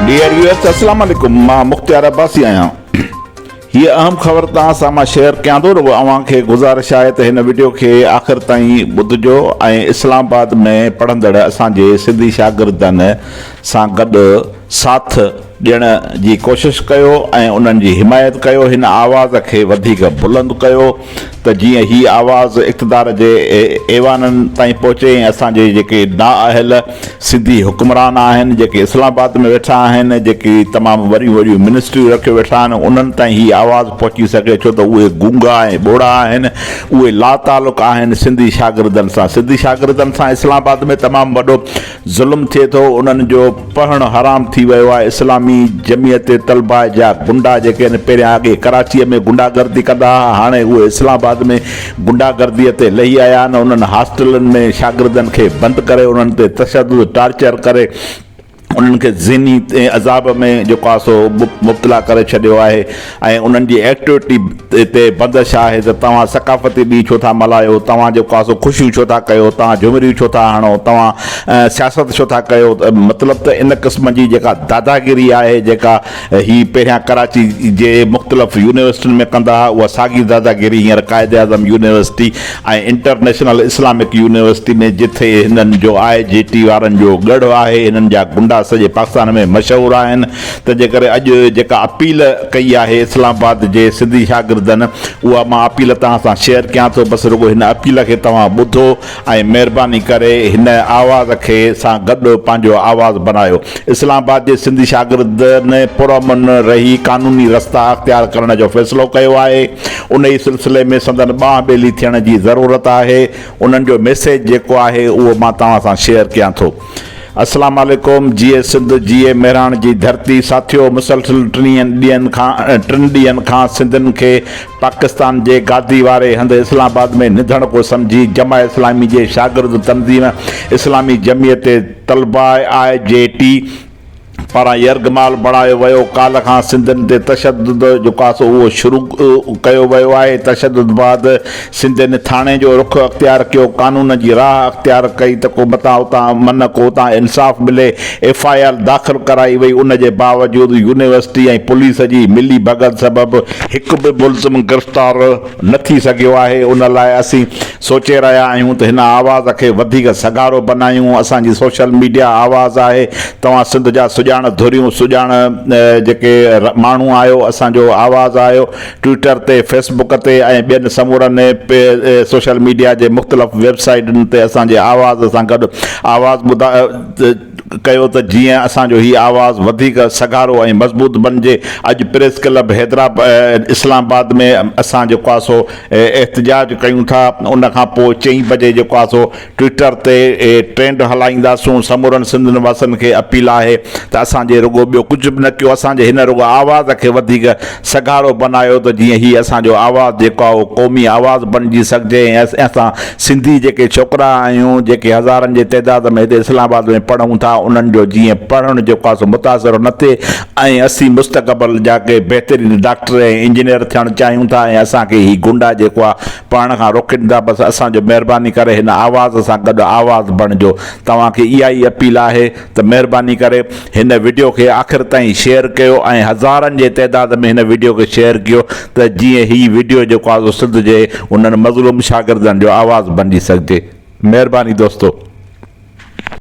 Dear viewers اسلام عليڪم مان مختيار عباسي آهيان هيء اهم خبر توهان سان مان شيئر ڪيان ٿو رڳو اوهان کي گذارش آهي ته هن وڊيو کي آخر تائين ٻڌجو ۽ اسلام آباد ۾ پڙهندڙ اسان جي سنڌي شاگردن سان گڏ ساٿ ڏيڻ جي ڪوشش ڪيو ۽ انهن جي حمايت ڪيو هن آواز کي وڌيڪ بلند ڪيو ته جيئن هي آواز اقتدار جي ايوانن تائين پهچي ۽ اسان جي جيڪي نااهل سنڌي حڪمران آهن، جيڪي اسلام آباد ۾ ويٺا آهن، جيڪي تمام وڏيون وڏيون منسٽريون رکيو ويٺا آهن، انهن تائين هي آواز پهچي سگهي ڇو ته اهي گونگا ۽ ٻوڙا آهن، اهي لاتعلق آهن سنڌي شاگردن سان. سنڌي شاگردن سان اسلام آباد ۾ تمام وڏو ظلم ٿئي ٿو، انهن جو پڙهڻ حرام ٿي ويو آهي، اسلامي جمعيت طلباء جا گنڊا جيڪي آهن پهريان اڳي ڪراچيء ۾ گنڊا گردي ڪندا ها هاڻي اهي اسلام آباد ۾ گنڊا گرديء تي لهي آيا آهن، انهن هاسٽلن ۾ شاگردن کي بند ڪري انهن تي تشدد ٽارچر ڪري انهن کي ذهني عذاب ۾ جيڪو آهي سو مبتلا ڪري ڇڏيو آهي ۽ انهن جي ايڪٽيوٽي تي بندش آهي ته توهان ثقافتي ڏينهن ڇو ٿا ملهايو، توهان جيڪو آهي سو خوشيون ڇو ٿا ڪيو، توهان جهمريون ڇو ٿا هڻو، توهان سياست ڇو ٿا ڪيو، مطلب ته ان قسم جي جيڪا داداگيري آهي جيڪا هي پهريان ڪراچي جي مختلف يونيورسٽين ۾ ڪندا ها اها ساڳي داداگيري هينئر Quaid Azam university ۽ international Islamic university ۾ جٿي هنن جو آء جي ٽي وارن جو ڳڙهه آهي هنن جا گنڊا سڄي پاڪستان ۾ مشهور آهن تنهنجي ڪري اڄ جيڪا اپيل ڪئي آهي اسلام آباد جي سنڌي شاگردن اها مان اپيل توهان سان شيئر ڪيان ٿو بس رڳو هن اپيل کي توهان ٻڌو ۽ مهرباني ڪري هن آواز کي سان گڏ پنهنجو آواز بنايو اسلام آباد جي سنڌي شاگردن پرامن رهي قانوني رستا اختيار ڪرڻ جو فيصلو ڪيو آهي انهي سلسلي ۾ سندن ٻانهن ٻيلي ٿيڻ جي ضرورت آهي انهن جو ميسيج جيڪو آهي اهو مان توهان سان شيئر ڪيان ٿو. اسلام عليڪم جيئي سنڌ جيئي مهراڻ جي ڌرتي ساٿيو مسلسل ٽنهين ڏينهن کان ٽن ڏينهن کان سنڌين کي پاڪستان جي گادي واري هنڌ اسلام آباد ۾ نڌڻڪو سمجهي جماعت اسلامي جي شاگرد تنظيم اسلامي جمعيت طلباء آء جي ٽي پاران يرغمال بڻايو ويو، ڪالهه کان سنڌين تي تشدد جيڪو آهي سو اهو شروع ڪيو ويو آهي، تشدد بعد سنڌين ٿاڻي جو رخ اختيار ڪيو، قانون جي راهه اختيار ڪئي ته ڪو متان اتان من ڪو اتان انصاف ملي، ايف I R داخل ڪرائي وئي، ان جي باوجود يونيورسٽي ۽ پوليس جي ملي ڀڳت سبب هڪ به ملزم گرفتار نه ٿي سگهيو آهي، ان لاء اسين سوچي رهيا آهيون ته هن آواز کي وڌيڪ سگهارو بنايون، اسان جي سوشل ميڊيا آواز آهي، توهان سنڌ جا سڄاڻ ڌريون، سڄاڻ جيڪي ماڻهو آهيو، اسان جو آواز آهيو، ٽوئٽر تي، فيس بڪ تي ۽ ٻين سمورن سوشل ميڊيا جي مختلف ويب سائيٽن تي اسان جي آواز سان گڏ آواز ٻڌا ڪيو ته جيئن اسان جو هي آواز وڌيڪ سگهارو ۽ مضبوط بنجي، اڄ پريس ڪلب حيدرآباد اسلام آباد ۾ اسان جيڪو آهي سو احتجاج ڪيون ٿا ان کان پوء چئين بجي جيڪو آهي سو ٽوئٽر تي ٽرينڊ هلائينداسون سمورن سنڌ واسين کي اپيل آهي ته اسان جي رڳو ٻيو ڪجهه به نه ڪيو اسان جي هن رڳو آواز کي وڌيڪ سگهارو بنايو ته جيئن هي اسان جو آواز جيڪو آهي اهو قومي آواز بڻجي سگهجي ۽ اسان سنڌي جيڪي ڇوڪرا آهيون جيڪي هزارن جي تعداد ۾ هتي اسلام آباد ۾ پڙهون ٿا انهن جو جيئن پڙهڻ جيڪو آهي سو متاثر نه ٿئي ۽ اسين مستقبل جا ڪي بهترين ڊاڪٽر ۽ انجنيئر ٿيڻ چاهيون ٿا ۽ اسان کي هي گنڊا جيڪو آهي پڙهڻ کان روڪين ٿا بس اسان جو مهرباني ڪري هن آواز سان گڏ آواز بڻجو توهان کي اها ئي اپيل آهي ته مهرباني ڪري هن وڊيو کي آخر تائين شيئر ڪيو ۽ هزارن جي تعداد ۾ هن وڊيو کي شيئر ڪيو ته جيئن هي وڊيو جيڪو آهي سو سنڌ جي انهن مظلوم شاگردن جو آواز بڻجي سگهجي مهرباني دوستو.